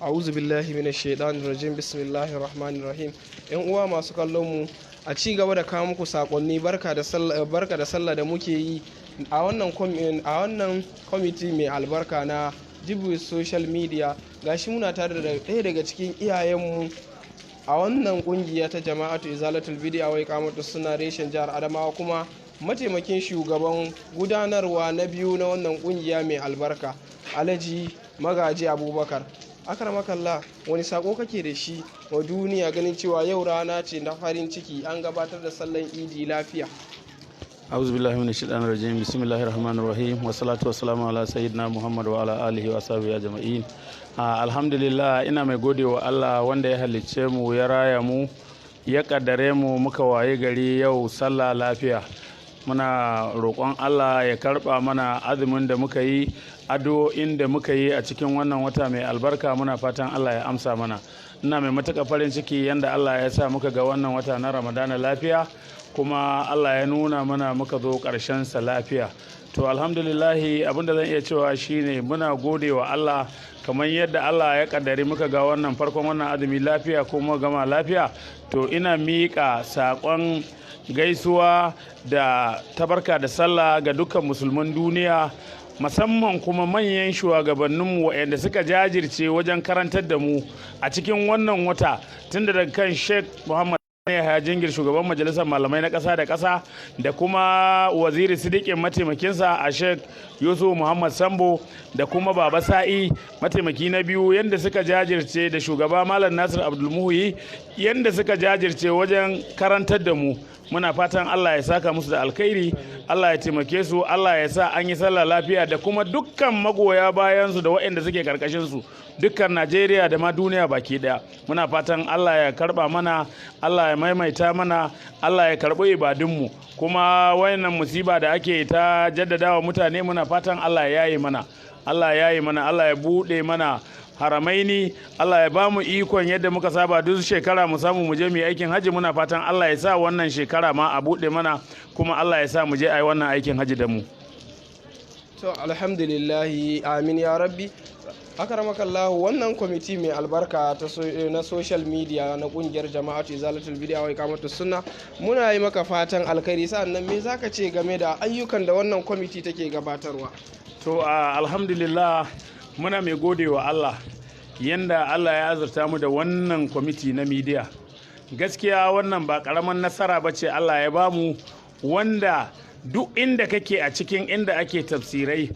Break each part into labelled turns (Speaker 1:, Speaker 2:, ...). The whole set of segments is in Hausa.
Speaker 1: A'udhu billahi minash shaitanir rajim. Bismillahir rahmanir rahim. Yan uwa masu kallon mu, a ci gaba da kawo muku sakonni barka da sallah da muke yi a wannan kwamiti mai albarka na Jibu Social Media. Gashi muna tare da ɗaya daga cikin iyayenmu a wannan kungiya ta Jama'atu Izalatul Bid'a wa Iqamatus Sunna reshen jihar Adamawa, kuma mataimakin shugaban gudanarwa na biyu na wannan kungiya mai albarka, Alhaji Magaji Abubakar. Akramakallah, wani sako kake da shi wa duniya, ganin cewa yau rana ce na farin ciki, an gabatar da sallan Idi lafiya?
Speaker 2: أعوذ بالله من الشيطان الرجيم. بسم الله الرحمن الرحيم، والصلاة والسلام على سيدنا محمد وعلى آله وصحبه أجمعين. Alhamdulillah, ina mai gode wa Allah wanda ya halicce mu, ya raya mu, ya kaddare mu muka waye gari yau sallah lafiya. Muna roƙon Allah ya karɓa mana azumin da muka yi, addu'o'in da muka yi a cikin wannan wata mai albarka. Muna fatan Allah ya amsa mana. Ina mai matuƙar farin ciki yanda Allah ya sa muka ga wannan wata na Ramadana lafiya, kuma Allah ya nuna mana muka zo ƙarshen sa lafiya. To, alhamdulillahi, abinda zan iya cewa shine muna gode wa Allah kamar yadda Allah ya kaddari muka ga wannan farkon wannan azumi lafiya kuma gama lafiya. To, ina miƙa saƙon gaisuwa da tabarka da sallah ga dukkan musulman duniya, musamman kuma manyan shugabanninmu waɗanda suka jajirce wajen karantar da mu a cikin wannan wata, tun daga kan Sheikh Muhammad Yahaya Jingir, shugaban majalisar malamai na ƙasa da ƙasa, da kuma Waziri Sidikin, mataimakinsa a Sheikh Yusuf Muhammad Sambo, da kuma Baba Sa'i, mataimaki na biyu, yadda suka jajirce, da shugaba Malam Nasir Abdulmuhuyi, yadda suka jajirce wajen karantar da mu. Muna fatan Allah ya saka musu da alkhairi, Allah ya taimake su, Allah ya sa an yi sallah lafiya, da kuma dukkan magoya bayan su da waɗanda suke karkashin su, dukkan Najeriya da ma duniya baki daya. Muna fatan Allah ya karba mana, Allah ya maimaita mana, Allah ya karɓi ibadunmu. Kuma wayannan musiba da ake ta jaddadawa mutane, muna fatan Allah ya yaye mana, Allah ya yaye mana, Allah ya buɗe mana haramaini, Allah ya bamu ikon yadda muka saba duk shekara mu samu mu je mu yi aikin haji. Muna fatan Allah ya sa wannan shekara ma a buɗe mana, kuma Allah ya sa mu je a yi wannan aikin haji da mu.
Speaker 1: To, alhamdulillahi, amin ya rabbi. Akramakallahu, wannan kwamiti mai albarka ta na social media na kungiyar Jama'atu Izalatul Bid'a wa Iqamatus Sunna, muna yi maka fatan alkhairi. Sa'annan me zaka ce game da ayyukan da wannan kwamiti take gabatarwa?
Speaker 2: To, alhamdulillah, muna mai gode wa Allah yanda Allah ya azurta mu da wannan kwamiti na media. Gaskiya wannan ba karaman nasara ba ce Allah ya bamu, wanda duk inda kake a cikin inda ake tafsirai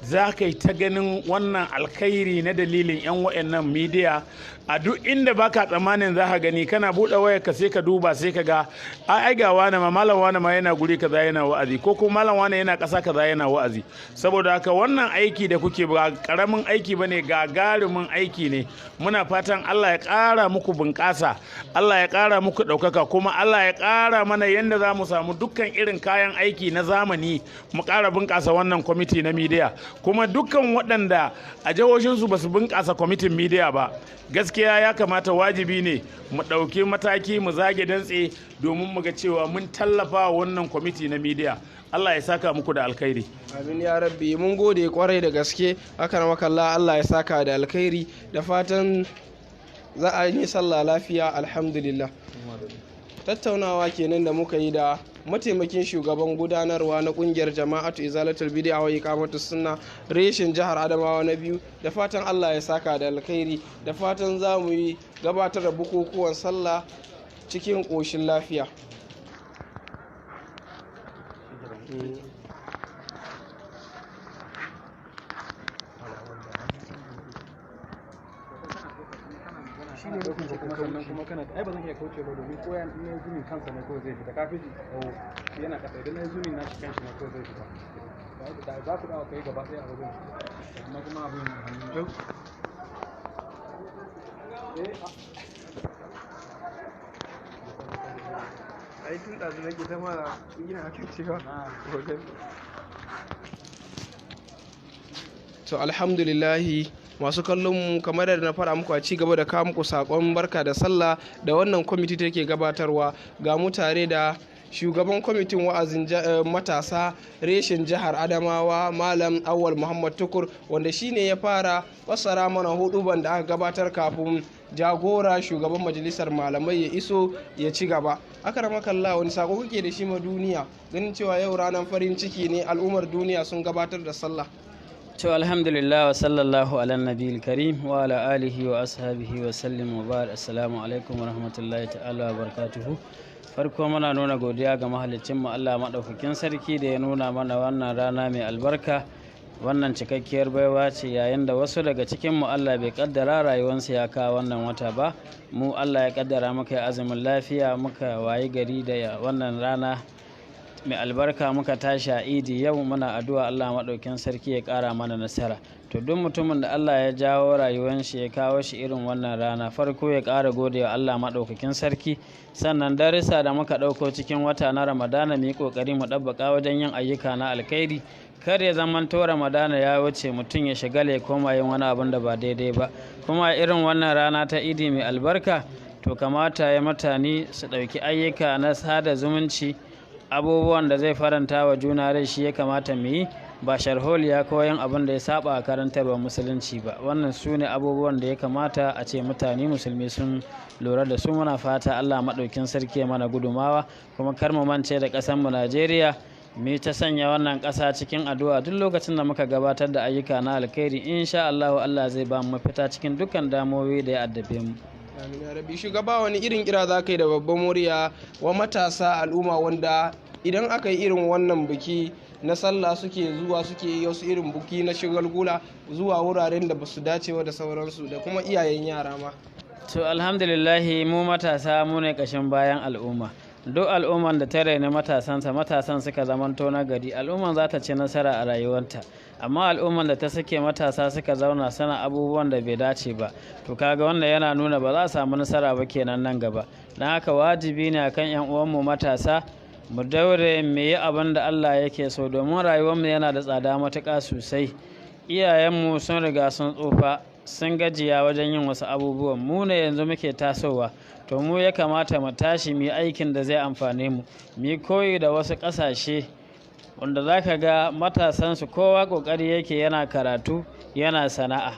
Speaker 2: za ka yi ta ganin wannan alkhairi na dalilin 'yan wa'annan media. A duk inda baka tsammanin za ka gani, kana buɗe wayar ka sai ka duba, sai ka ga ai ga wani ma, malam wani ma yana guri kaza yana wa'azi, ko kuma malam wani yana ƙasa kaza yana wa'azi. Saboda haka wannan aiki da kuke ba karamin aiki bane, gagarumin aiki ne. Muna fatan Allah ya ƙara muku bunƙasa, Allah ya ƙara muku ɗaukaka, kuma Allah ya ƙara mana yanda za mu samu dukkan irin kayan aiki na zamani mu ƙara bunƙasa wannan kwamiti na media. Kuma dukkan waɗanda a jihohinsu ba su bunƙasa kwamitin media ba, gaskiya ya kamata, wajibi ne mu ɗauki mataki, mu zage dantse domin mu ga cewa mun tallafa wannan kwamiti na media. Allah ya saka muku da alkhairi.
Speaker 1: Amin ya rabbi. Mun gode kwarai da gaske, akramakallah. Allah ya saka da alkhairi, da fatan za a yi sallah lafiya. Alhamdulillah. Tattaunawa kenan da muka yi da mataimakin shugaban gudanarwa na kungiyar Jama'atu Izalatul Bid'a wa Iqamatus Sunna reshen jihar Adamawa na biyu. Da fatan Allah ya saka da alkhairi, da fatan za mu yi gabatar da bukukuwan sallah cikin ƙoshin lafiya.
Speaker 3: Shi ne nufin kuma sannan kuma kana, ai ba zan iya kauce ba, domin ko yan ne zooming kansa ne kawai zai fita kafin oh yana kasa. Idan na yi zooming nashi kanshi ne kawai zai fita. Da za ku dawo kai gaba ɗaya a wajen, amma kuma abin yana hannun eh.
Speaker 1: Ai tun ɗazu nake ta mara gina akan cewa. To, alhamdulillahi. Masu kallon mu, kamar da na fara muku, a ci gaba da kawo muku sakon barka da sallah da wannan kwamiti take gabatarwa. Ga mu tare da Shugaban kwamitin wa'azin matasa reshen jihar Adamawa, Malam Awal Muhammad Tukur, wanda shine ya fara fassara mana huduban da aka gabatar kafin jagora shugaban majalisar malamai ya iso ya ci gaba. Akramakallah, wani sako kake da shi ma duniya, ganin cewa yau ranar farin ciki ne, al'ummar duniya sun gabatar da sallah?
Speaker 4: To, alhamdulillah, wa sallallahu ala nabiyil karim wa ala alihi wa ashabihi wa sallim wa ba'd. Assalamu alaikum wa rahmatullahi ta'ala wa barakatuhu. Farko muna nuna godiya ga mahaliccin mu Allah madaukakin sarki da ya nuna mana wannan rana mai albarka. Wannan cikakkiyar baiwa ce, yayin da wasu daga cikin mu Allah bai kaddara rayuwarsu ya kawo wannan wata ba, mu Allah ya kaddara muka yi azumin lafiya, muka wayi gari da wannan rana mai albarka, muka tashi a Idi yau. Muna addu'a Allah maɗaukin sarki ya ƙara mana nasara. To, duk mutumin da Allah ya jawo rayuwar shi ya kawo shi irin wannan rana, farko ya ƙara gode wa Allah maɗaukakin sarki. Sannan darussa da muka ɗauko cikin wata na Ramadana, mu yi ƙoƙari mu ɗabbaƙa wajen yin ayyuka na alkhairi. Kar ya zamanto Ramadana ya wuce, mutum ya shagala ya koma yin wani abun da ba daidai ba. Kuma irin wannan rana ta Idi mai albarka, to kamata ya mutane su ɗauki ayyuka na sada zumunci, abubuwan da zai faranta wa juna rai, shi ya kamata mu yi, ba sharholiya ko yin abin da ya saba a karantarwar Musulunci ba. Wannan su ne abubuwan da ya kamata a ce mutane Musulmi sun lura da su. Muna fata Allah maɗaukin sarki ya mana gudumawa. Kuma kar mu mance da ƙasar mu Najeriya, mu ta sanya wannan ƙasa cikin addu'a. Duk lokacin da muka gabatar da ayyuka na alkhairi, insha Allah Allah zai ba mu mafita cikin dukkan damuwoyi da ya addabe mu.
Speaker 1: Amin ya Rabbi. Shugaba, wani irin kira za ka yi da babban murya wa matasa al'umma, wanda idan aka yi irin wannan biki na sallah suke zuwa suke yi wasu irin buki na shagulgula, zuwa wuraren da ba su dace da sauransu, da kuma iyayen yara ma?
Speaker 4: To, alhamdulillahi, mu matasa mu ne ƙashin bayan al'umma. Duk al'umman da ta raini matasansa, matasan suka zamanto na gari, al'umman za ta ci nasara a rayuwarta. Amma al'umman da ta sake matasa suka zauna sana abubuwan da bai dace ba, to kaga wannan yana nuna ba za a samu nasara ba kenan nan gaba. Don haka wajibi ne akan yan uwanmu matasa mu daure mu yi abin da Allah yake so, domin rayuwarmu yana da tsada matuƙa sosai. Iyayenmu sun riga sun tsufa, sun gajiya wajen yin wasu abubuwan. Mu ne yanzu muke tasowa, to mu ya kamata mu tashi mu yi aikin da zai amfane mu. Mu yi koyi da wasu ƙasashe wanda za ka ga matasansu kowa ƙoƙari yake yana karatu, yana sana'a.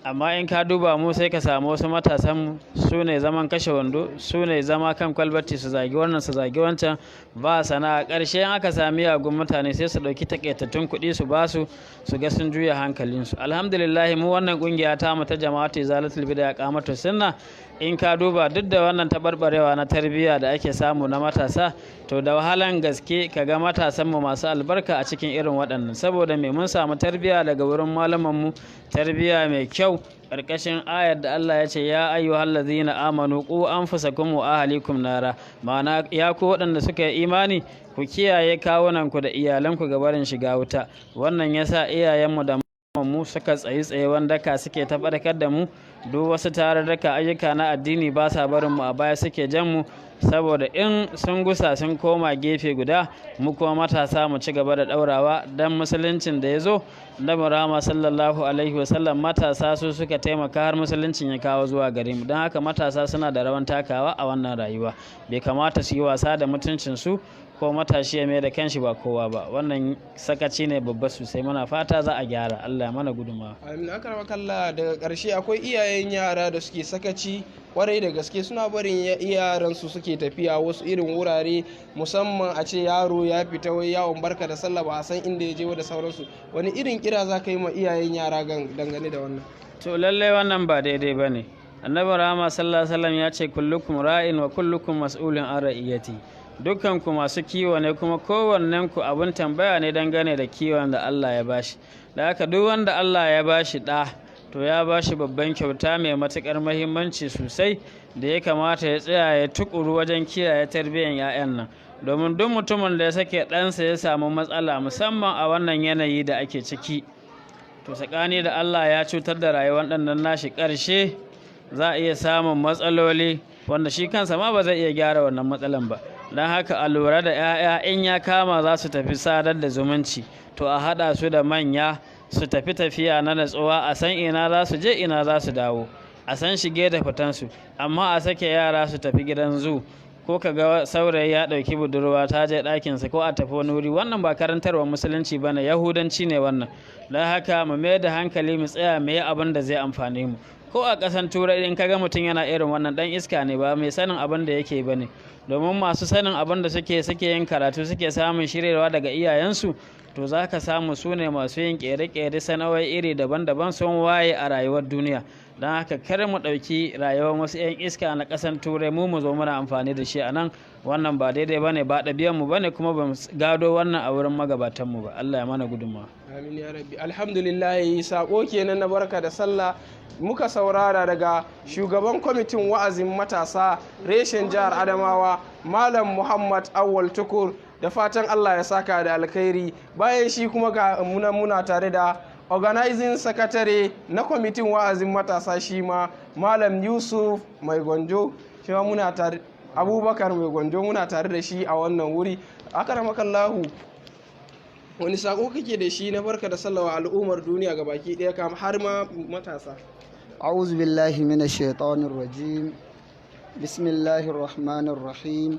Speaker 4: Amma in ka duba mu, sai ka samu wasu matasan su ne zaman kashe wando, su ne zama kan kwalbati, su zagi wannan, su zagi wancan, ba sana'a. Ƙarshe in aka sami yagun mutane, sai su ɗauki takaitattun kuɗi su ba su, su ga sun juya hankalinsu. Alhamdulillah, mu wannan ƙungiya ta mu ta Jama'atu Izalatul Bid'a Iqamatu Sunna, in ka duba duk da wannan taɓarɓarewa na tarbiyya da ake samu na matasa, to da wahalan gaske ka ga matasan mu masu albarka a cikin irin waɗannan. Saboda me? Mun samu tarbiyya daga wurin malaman mu, tarbiyya mai kyau, ƙarƙashin ayar da Allah ya ce: "Ya ayyuhal ladzina amanu qu anfusakum wa ahlikum nara." Ma'ana, ya ku waɗanda suka yi imani, ku kiyaye kawunanku da iyalanku ga barin shiga wuta. Wannan yasa iyayenmu da mu suka tsayi tsayewan daka, suke ta faɗakar da mu. Duk wasu tarurruka, ayyuka na addini, ba sa barin mu a baya, suke jan mu, saboda in sun gusa sun koma gefe guda, mu kuma matasa mu ci gaba da ɗaurawa. Dan Musuluncin da ya zo na Rahama sallallahu alaihi wasallam, matasa su suka taimaka har Musuluncin ya kawo zuwa gare mu. Don haka matasa suna da rawan takawa a wannan rayuwa. Bai kamata su yi wasa da mutuncin su, ko matashi ya mai da kanshi ba kowa ba. Wannan sakaci ne babba sosai. Muna fata za a gyara. Allah mana gudunmawa.
Speaker 1: Amin. Akramakallah, daga ƙarshe, akwai iyayen yara da suke sakaci kwarai da gaske, suna barin yaransu suke tafiya wasu irin wurare, musamman a ce yaro ya fita wai yawon barka da sallah, ba a san inda ya je da sauransu. Wani irin kira za ka yi ma iyayen yara dangane da wannan?
Speaker 4: To, lallai wannan ba daidai ba ne. Annabi Rahama sallallahu alaihi wasallam ya ce: "Kullukum ra'in wa kullukum mas'ulun an ra'iyati." Dukkan ku masu kiwo ne, kuma kowannen ku abun tambaya ne dangane da kiwon da Allah ya bashi. Da haka duk wanda Allah ya bashi ɗa, to ya bashi babban kyauta mai matuƙar muhimmanci sosai da ya kamata ya tsaya ya tukuru wajen kiyaye tarbiyyar 'ya'yan nan. Domin duk mutumin da ya sake ɗansa ya samu matsala, musamman a wannan yanayi da ake ciki, to tsakani da Allah ya cutar da rayuwar ɗan nan nashi. Ƙarshe za a iya samun matsaloli wanda shi kansa ma ba zai iya gyara wannan matsalan ba. Don haka a lura da 'ya'ya. In ya kama za su tafi sadar da zumunci, to a haɗa su da manya su tafi tafiya na natsuwa, a san ina za su je, ina za su dawo, a san shige da fitansu. Amma a sake yara su tafi gidan zoo Ko ka ga saurayi ya ɗauki budurwa ta je ɗakinsa ko a tafi wani wuri, wannan ba karantarwa musulunci bane, yahudanci ne wannan. Don haka mu mai da hankali, mu tsaya mu yi abin da zai amfane mu. Ko a ƙasan Turai in kaga mutum yana irin wannan, ɗan iska ne, ba mai sanin abin da yake ba ne. Domin masu sanin abin da suke yin karatu, suke samun shiryarwa daga iyayensu, to za ka samu su ne masu yin ƙere-ƙere, sana'o'i iri daban-daban, sun waye a rayuwar duniya. Don haka kar mu ɗauki rayuwar wasu 'yan iska na ƙasan Turai mu zo muna amfani da shi a nan. Wannan ba daidai ba ne, ba ɗabi'anmu ba ne, kuma ba mu gado wannan a wurin magabatanmu ba. Allah ya mana gudunmawa.
Speaker 1: Amin ya rabbi. Alhamdulillah, sako kenan na barka da sallah muka saurara daga shugaban kwamitin wa'azin matasa reshen jihar Adamawa, Malam Muhammad Awwal Tukur. Da fatan Allah ya saka da alkhairi. Bayan shi kuma ga muna tare da organizing secretary na kwamitin wa'azin matasa, shi ma Malam Yusuf Mai Gwanjo, shi ma muna tare, Abubakar Mai Gwanjo, muna tare da shi a wannan wuri. Akaramakallahu, wani sako kake da shi na barka da sallawa al'ummar duniya ga baki ɗaya, kam har ma matasa?
Speaker 5: أعوذ بالله من الشيطان الرجيم. بسم الله الرحمن الرحيم،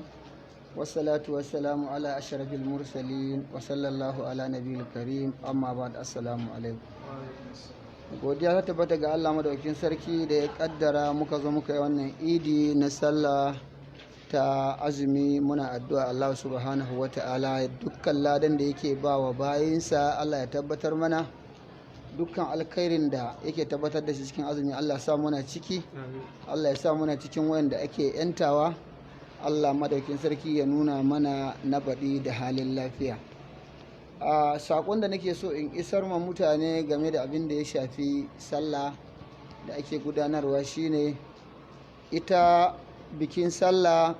Speaker 5: والصلاة والسلام على أشرف المرسلين، وصلى الله على نبي الكريم. أما بعد، السلام عليكم. Godiya ta tabbata ga Allah madaukakin sarki da ya kaddara muka zo muka yi wannan idi na sallah ta azumi. Muna addu'a Allah subhanahu wa ta'ala, dukkan ladan da yake ba wa bayinsa Allah ya tabbatar mana, dukkan alkhairin da yake tabbatar da shi cikin azumi Allah sa muna ciki, Allah ya sa muna cikin wayanda ake yantawa. Allah madaukin sarki ya nuna mana na baɗi da halin lafiya. A saƙon da nake so in isar ma mutane game da abin da ya shafi sallah da ake gudanarwa shine, ita bikin sallah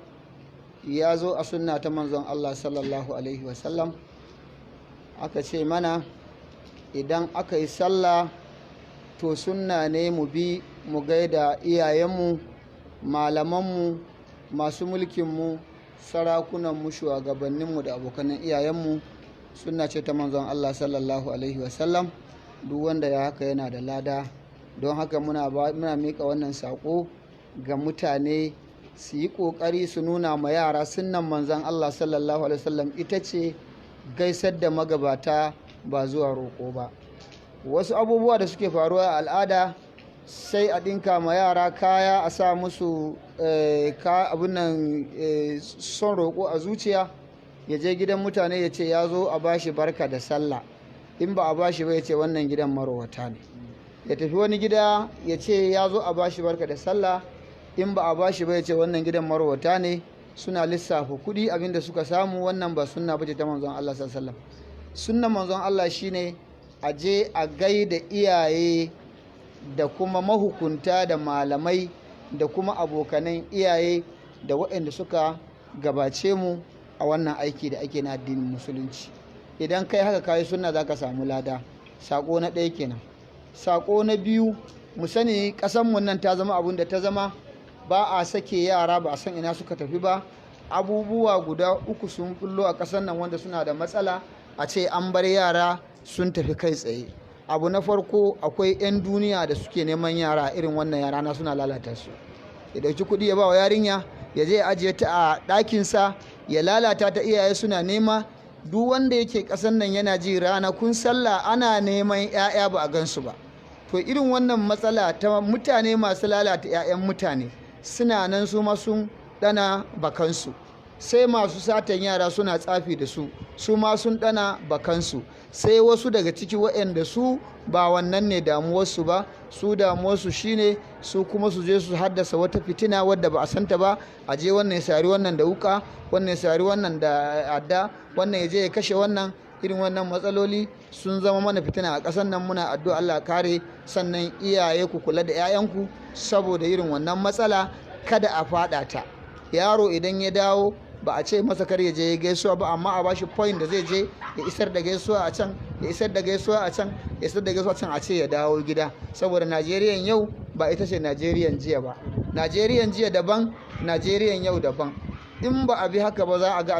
Speaker 5: ya zo a sunna ta manzon Allah sallallahu alaihi wasallam. Aka ce mana idan aka yi sallah to sunna ne mu bi mu gaida iyayenmu, malamanmu, masu mulkinmu, sarakunanmu, shugabanninmu da abokanan iyayenmu. Sunna ce ta manzon Allah sallallahu alaihi wasallam. Duk wanda ya haka yana da lada. Don haka muna miƙa wannan saƙo ga mutane su yi ƙoƙari su nuna ma yara sunnan manzon Allah sallallahu alaihi wasallam, ita ce gaisar da magabata, ba zuwa roƙo ba. Wasu abubuwa da suke faruwa a al'ada, sai a ɗinka ma yara kaya, a sa musu abin nan son roƙo a zuciya, ya je gidan mutane ya ce ya zo a bashi barka da sallah. In ba a bashi ba, ya ce wannan gidan marowata ne. Ya tafi wani gida ya ce ya zo a bashi barka da sallah. In ba a bashi ba, ya ce wannan gidan marowata ne, suna lissafa kuɗi abinda suka samu. Wannan ba sunna bace ta manzon Allah sallallahu alaihi wasallam. Sunnan manzon Allah shine a je a gaida iyaye da kuma mahukunta da malamai da kuma abokanan iyaye da waɗanda suka gabace mu a wannan aiki da ake na addinin musulunci. Idan kai haka kayi sunna, za ka samu lada. Sako na ɗaya kenan. Sako na biyu, mu sani ƙasanmu nan ta zama abun da ta zama. Ba a sake yara, ba a san ina suka tafi ba. Abubuwa guda uku sun bullo a ƙasar nan wanda suna da matsala a ce an bar yara sun tafi kai tsaye. Abu na farko, akwai 'yan duniya da suke neman yara irin wannan yara na suna lalata su. Ya dauki kuɗi ya ba wa yarinya, ya je ya ajiye ta a ɗakinsa, ya lalata ta. Iyaye suna nema. Duk wanda yake ƙasan nan yana ji, ranakun sallah ana neman 'ya'ya ba a gansu ba. To irin wannan matsala ta mutane masu lalata 'ya'yan mutane suna nan, su ma sun ɗana bakansu. Sai masu satan yara suna tsafi da su, su ma sun ɗana bakansu. Sai wasu daga ciki waɗanda su ba wannan ne damuwarsu ba, su damuwarsu shine su kuma su je su haddasa wata fitina wadda ba a santa ba. A je wannan ya sari wannan da wuka, wannan ya sari wannan da adda, wannan ya je ya kashe wannan. Irin wannan matsaloli sun zama mana fitina a ƙasar nan. Muna addu'a Allah kare. Sannan iyaye, ku kula da 'ya'yanku saboda irin wannan matsala kada a faɗa ta. Yaro idan ya dawo, ba a ce masa kar ya je ya gaisuwa ba, amma a bashi point da zai je ya isar da gaisuwa a can, ya isar da gaisuwa a can, ya isar da gaisuwa a can, a ce ya dawo gida. Saboda Najeriyan yau ba ita ce Najeriyan jiya ba. Najeriyan jiya daban, Najeriyan yau daban. In ba a bi haka ba, za a ga